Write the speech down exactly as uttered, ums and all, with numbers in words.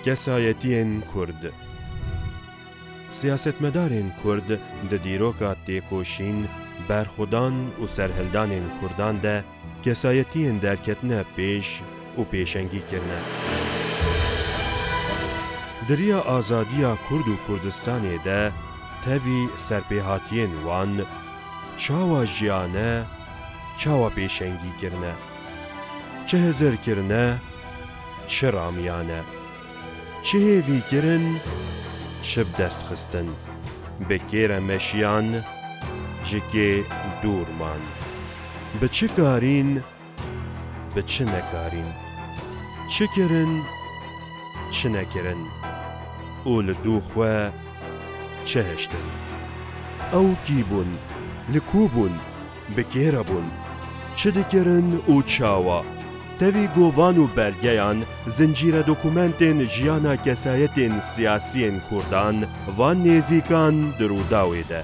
Kesayetiyên Kurd. Siyasetmedarên Kurd di dîroka têkoşîn, berxwedan û serhildanên Kurdan de kesayetiyên derketine pêş û pêşengî kirine. Di riya azadiya Kurd û Kurdistanê de tevî serpêhatiyên wan çawa jiyane, çawa pêşengî kirine, çi hizir kirine, çi ramiyane, çi hêvî kirin, çi bi dest xistin, bi kê re meşiyan, ji kê dûr man, bi çi karîn, bi çi nekarîn, çi kirin, çi nekirin û li dû xwe çi hiştin. Ew kî bûn, li ku bûn, bi kê re bûn, çi dikirin û çawa? Tevî govan û belgeyan, zincîre dokumentên jiyana kesayetên siyasiyên Kurdan van nêzîkan di Rûdawê de.